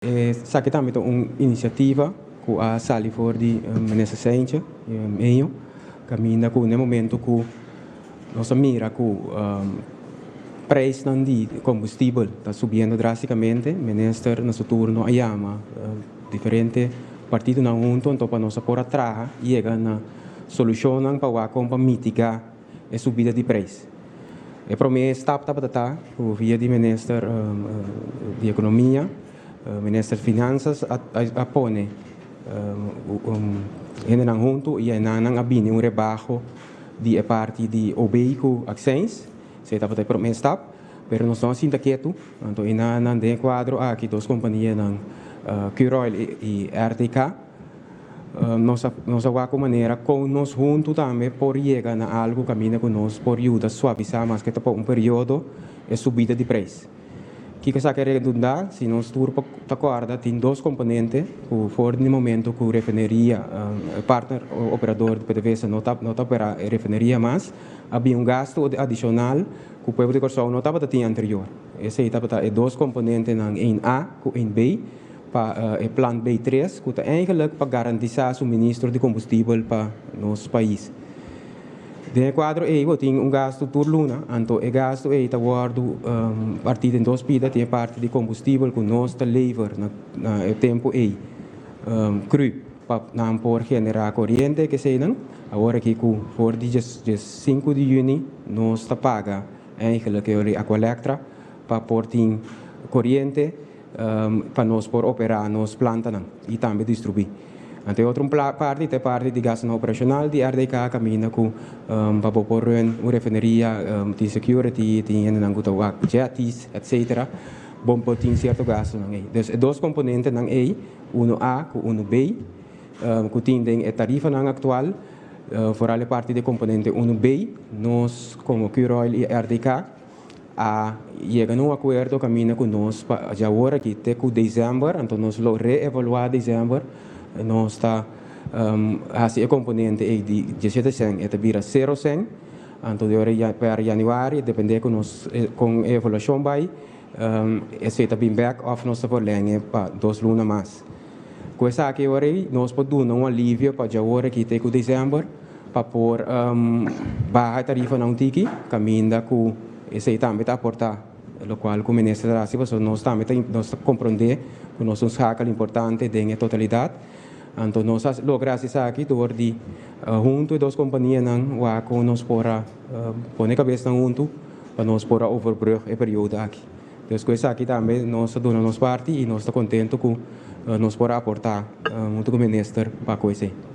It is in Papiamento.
Esaki tambe ta un inisiativa ku a sali for di Minister Cijntje, medio, kaminda ku na e momento ku nos a mira ku preisnan di kombustibel ta subiendo drástikamente, Minister na su turno a yama diferente partidonan huntu anto pa nos a por a traha yega na solushonnan pa wak kon pa mitigá e subida di preis. E promé stap tabata ta ku via di Minister di Ekonomia, Minister Finanzas a pone hendenan huntu i einan a bini un rebaho di e parti di OB ku accijns. Esei tabata e promé stap, pero nos no a sinta ketu, anto einan den e kuadro aki dos kompanianan, Curoil i RTK, nos a wak un manera kon nos huntu tambe por yega na algu kaminda ku nos por yuda suavisá maske ta pa un periodo e subida di preis. Kiko esaki a redundá? Si nos tur ta kòrda, tin dos komponente ku for di momento ku refineria, e partner operador di PDVSA no ta operá e refineria mas, a bin un gastu adishonal ku pueblo di Kòrsou no tabata tin anterior. Esei tabata e dos komponentenan 1A ku 1B pa e plan B3, ku ta eigenlijk pa garantisá suministro di kombustibel pa nos pais. Den e kuadro ei bo tin un gastu tur luna, anto e gastu ei ta wòrdu partí den dos pida. Tin e parti di kombustibel ku nos ta lever na e tempu ei cru pa nan por generá koriente ke eseinan. Awor aki ku for di 5 di yüni nos ta paga eigenlijk e Aqualectra pa por tin koriente pa nos por operá nos plantanan i tambe distribuí. Anto otro parti ta e parti di gastunan operashonal di RDK, kaminda ku pa por run un refineria, tin security, tin hendenan ku ta wak jetties, etc. Bo por tin sierto gastunan ei. Dus e dos komponentenan ei, 1A ku 1B, ku tin den e tarifanan aktual, vooral e parti di komponente 1B, nos komo Curoil i RDK a yega na un akuerdo kaminda ku nos pa awor aki te ku desèmber, anto nos lo reevaluá desèmber, nos ta hasi e komponente ei di 17 sèn e ta bira 0 sèn, anto di ora pa yanüari, dependé ku nos kon e evaluashon bai, esei ta bin bèk òf nos ta verleng'e pa 2 luna mas. Ku esaki ora ei nos por duna un alivio pa awor aki te ku desèmber pa por baha e tarifanan un tiki, kaminda ku esei tambe ta aportá lokual ku minister ta hasi, pasobra nos tambe ta nos ta komprondé ku nos ta un schakel importante den e totalidat. Anto nos a logra hasi esaki dor di huntu e dos kompanianan wak ku nos por a pone kabesnan huntu pa nos por a overbrug e periodo aki. Dus ku esaki tambe nos a duna nos parti i nos ta kontentu ku nos por a aportá huntu ku minister pa ku esei.